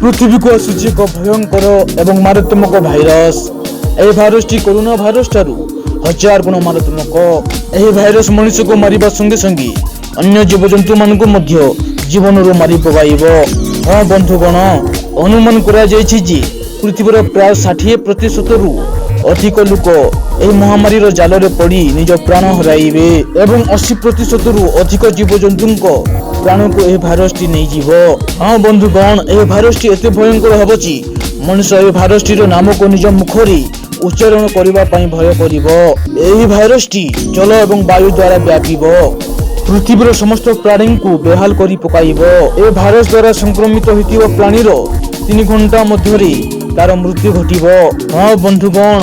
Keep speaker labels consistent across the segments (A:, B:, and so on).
A: ପୃଥିବୀକୁ ଆସୁଛି ଏକ ଭୟଙ୍କର ଏବଂ ମାରାତ୍ମକ ଭାଇରସ। ଏହି ଭାଇରସଟି କରୋନା ଭାଇରସ ଠାରୁ ହଜାର ଗୁଣ ମାରାତ୍ମକ। ଏହି ଭାଇରସ ମଣିଷକୁ ମାରିବା ସଙ୍ଗେ ସଙ୍ଗେ ଅନ୍ୟ ଜୀବଜନ୍ତୁମାନଙ୍କୁ ମଧ୍ୟ ଜୀବନରୁ ମାରି ପକାଇବ। ହଁ ବନ୍ଧୁଗଣ, ଅନୁମାନ କରାଯାଇଛି ଯେ ପୃଥିବୀର ପ୍ରାୟ 60%ରୁ ଅଧିକ ଲୋକ ଏହି ମହାମାରୀର ଜାଲରେ ପଡ଼ି ନିଜ ପ୍ରାଣ ହରାଇବେ ଏବଂ 80%ରୁ ଅଧିକ ଜୀବଜନ୍ତୁଙ୍କ ପ୍ରାଣକୁ ଏହି ଭାଇରସଟି ନେଇଯିବ। ହଁ ବନ୍ଧୁଗଣ, ଏହି ଭାଇରସଟି ଏତେ ଭୟଙ୍କର ହେବ ଯେ ମଣିଷ ଏହି ଭାଇରସଟିର ନାମକୁ ନିଜ ମୁଖରେ ଉଚ୍ଚାରଣ କରିବା ପାଇଁ ଭୟ କରିବ। ଏହି ଭାଇରସଟି ଜଳ ଏବଂ ବାୟୁ ଦ୍ୱାରା ବ୍ୟାପିବ, ପୃଥିବୀର ସମସ୍ତ ପ୍ରାଣୀଙ୍କୁ ବେହାଲ କରି ପକାଇବ। ଏ ଭାଇରସ ଦ୍ୱାରା ସଂକ୍ରମିତ ହୋଇଥିବା ପ୍ରାଣୀର 3 ଘଣ୍ଟା ମଧ୍ୟରେ ତାର ମୃତ୍ୟୁ ଘଟିବ। ହଁ ବନ୍ଧୁଗଣ,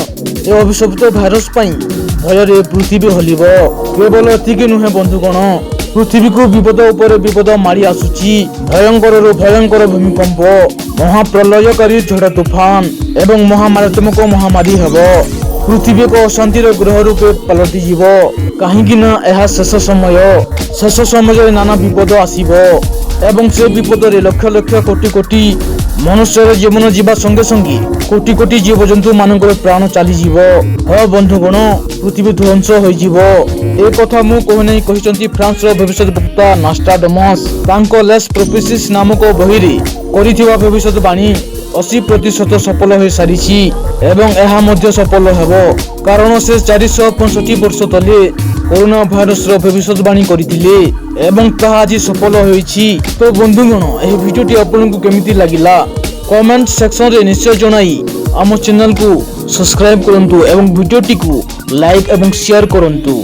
A: ଏ ଅଭିଶପ୍ତ ଭାଇରସ ପାଇଁ ଭୟରେ ପୃଥିବୀ ହଲିବ। କେବଳ ଏତିକି ନୁହେଁ ବନ୍ଧୁଗଣ, ପୃଥିବୀକୁ ବିପଦ ଉପରେ ବିପଦ ମାଡ଼ି ଆସୁଛି। ଭୟଙ୍କରରୁ ଭୟଙ୍କର ଭୂମିକମ୍ପ, ମହାପ୍ରଳୟକାରୀ ଝଡ଼ ତୁଫାନ ଏବଂ ମହାମାରାତ୍ମକ ମହାମାରୀ ହେବ। ପୃଥିବୀ ଏକ ଅଶାନ୍ତିର ଗ୍ରହ ରୂପେ ପାଲଟିଯିବ, କାହିଁକି ନା ଏହା ଶେଷ ସମୟ। ଶେଷ ସମୟରେ ନାନା ବିପଦ ଆସିବ ଏବଂ ସେ ବିପଦରେ ଲକ୍ଷ ଲକ୍ଷ କୋଟି କୋଟି ମନୁଷ୍ୟର ଜୀବନ ଯିବା ସଙ୍ଗେ ସଙ୍ଗେ କୋଟି କୋଟି ଜୀବଜନ୍ତୁ ମାନଙ୍କର ପ୍ରାଣ ଚାଲିଯିବ। ହଁ ବନ୍ଧୁଗଣ, ପୃଥିବୀ ଧ୍ୱଂସ ହୋଇଯିବ। ଏ କଥା ମୁଁ କହୁନାହିଁ, କହିଛନ୍ତି ଫ୍ରାନ୍ସର ଭବିଷ୍ୟତ ବକ୍ତା ନାଷ୍ଟ୍ରାଡମସ୍। ତାଙ୍କ ଲେସ୍ ପ୍ରୋଫେସିସ୍ ନାମକ ବହିରେ କରିଥିବା ଭବିଷ୍ୟତବାଣୀ 80% ସଫଳ ହୋଇସାରିଛି ଏବଂ ଏହା ମଧ୍ୟ ସଫଳ ହେବ, କାରଣ ସେ 465 ବର୍ଷ ତଳେ କରୋନା ଭାଇରସର ଭବିଷ୍ୟତବାଣୀ କରିଥିଲେ ଏବଂ ତାହା ଆଜି ସଫଳ ହୋଇଛି। ତ ବନ୍ଧୁଗଣ, ଏହି ଭିଡ଼ିଓଟି ଆପଣଙ୍କୁ କେମିତି ଲାଗିଲା, କମେଣ୍ଟ ସେକ୍ସନରେ ନିଶ୍ଚୟ ଜଣାଇ ଆମ ଚ୍ୟାନେଲକୁ ସବସ୍କ୍ରାଇବ୍ କରନ୍ତୁ ଏବଂ ଭିଡ଼ିଓଟିକୁ ଲାଇକ୍ ଏବଂ ସେୟାର କରନ୍ତୁ।